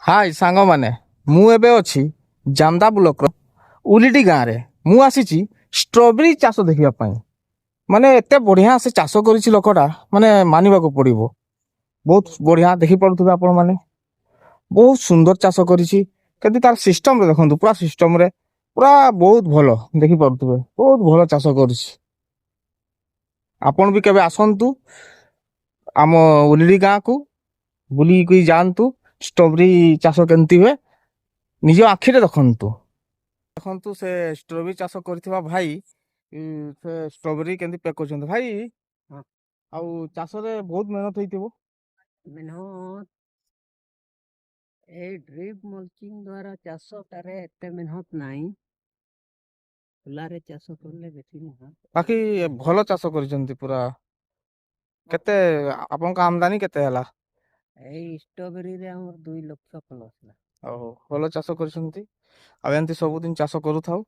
High ସାଙ୍ଗମାନେ, ମୁଁ ଏବେ ଅଛି ଜାମଦା ବ୍ଲକର ଉଲିଡି ଗାଁରେ। ମୁଁ ଆସିଛି ଷ୍ଟ୍ରବେରୀ ଚାଷ ଦେଖିବା ପାଇଁ। ମାନେ ଏତେ ବଢ଼ିଆ ସେ ଚାଷ କରିଛି ଲୋକଟା, ମାନେ ମାନିବାକୁ ପଡ଼ିବ। ବହୁତ ବଢ଼ିଆ, ଦେଖିପାରୁଥିବେ ଆପଣମାନେ, ବହୁତ ସୁନ୍ଦର ଚାଷ କରିଛି। କେମିତି ତାର ସିଷ୍ଟମରେ ଦେଖନ୍ତୁ, ପୁରା ସିଷ୍ଟମରେ, ପୁରା ବହୁତ ଭଲ। ଦେଖିପାରୁଥିବେ, ବହୁତ ଭଲ ଚାଷ କରିଛି। ଆପଣ ବି କେବେ ଆସନ୍ତୁ ଆମ ଉଲିଡି ଗାଁକୁ, ବୁଲିକି ଯାଆନ୍ତୁ, ଷ୍ଟ୍ରବେରୀ ଚାଷ କେମିତି ହୁଏ ନିଜ ଆଖିରେ ଦେଖନ୍ତୁ। ଦେଖନ୍ତୁ, ସେ ଷ୍ଟ୍ରବେରୀ ଚାଷ କରିଥିବା ଭାଇ, ସେ ଷ୍ଟ୍ରବେରୀ କେମିତି ପ୍ୟାକ୍ କରୁଛନ୍ତି ଭାଇ। ହଁ। ଆଉ ଚାଷରେ ବହୁତ ମେହନତ ହେଇଥିବ? ମେହନତ, ଏଇ ଡ୍ରିପ୍ ମଲଚିଂ ଦ୍ୱାରା ଚାଷଟାରେ ଏତେ ମେହନତ ନାହିଁ। ଖୋଲାରେ ଚାଷ କଲେ ବେଶୀ ମେହନତ। ବାକି ଭଲ ଚାଷ କରିଛନ୍ତି ପୁରା। କେତେ ଆପଣଙ୍କ ଆମଦାନୀ କେତେ ହେଲା? ଏଇ ଷ୍ଟ୍ରବେରୀରେ ଆମର 2 ଲକ୍ଷ ପ୍ଲସ୍ ହେଲା। ଆଉ ଭଲ ଚାଷ କରିଛନ୍ତି, ଆଉ ଏମିତି ସବୁଦିନ ଚାଷ କରୁଥାଉ।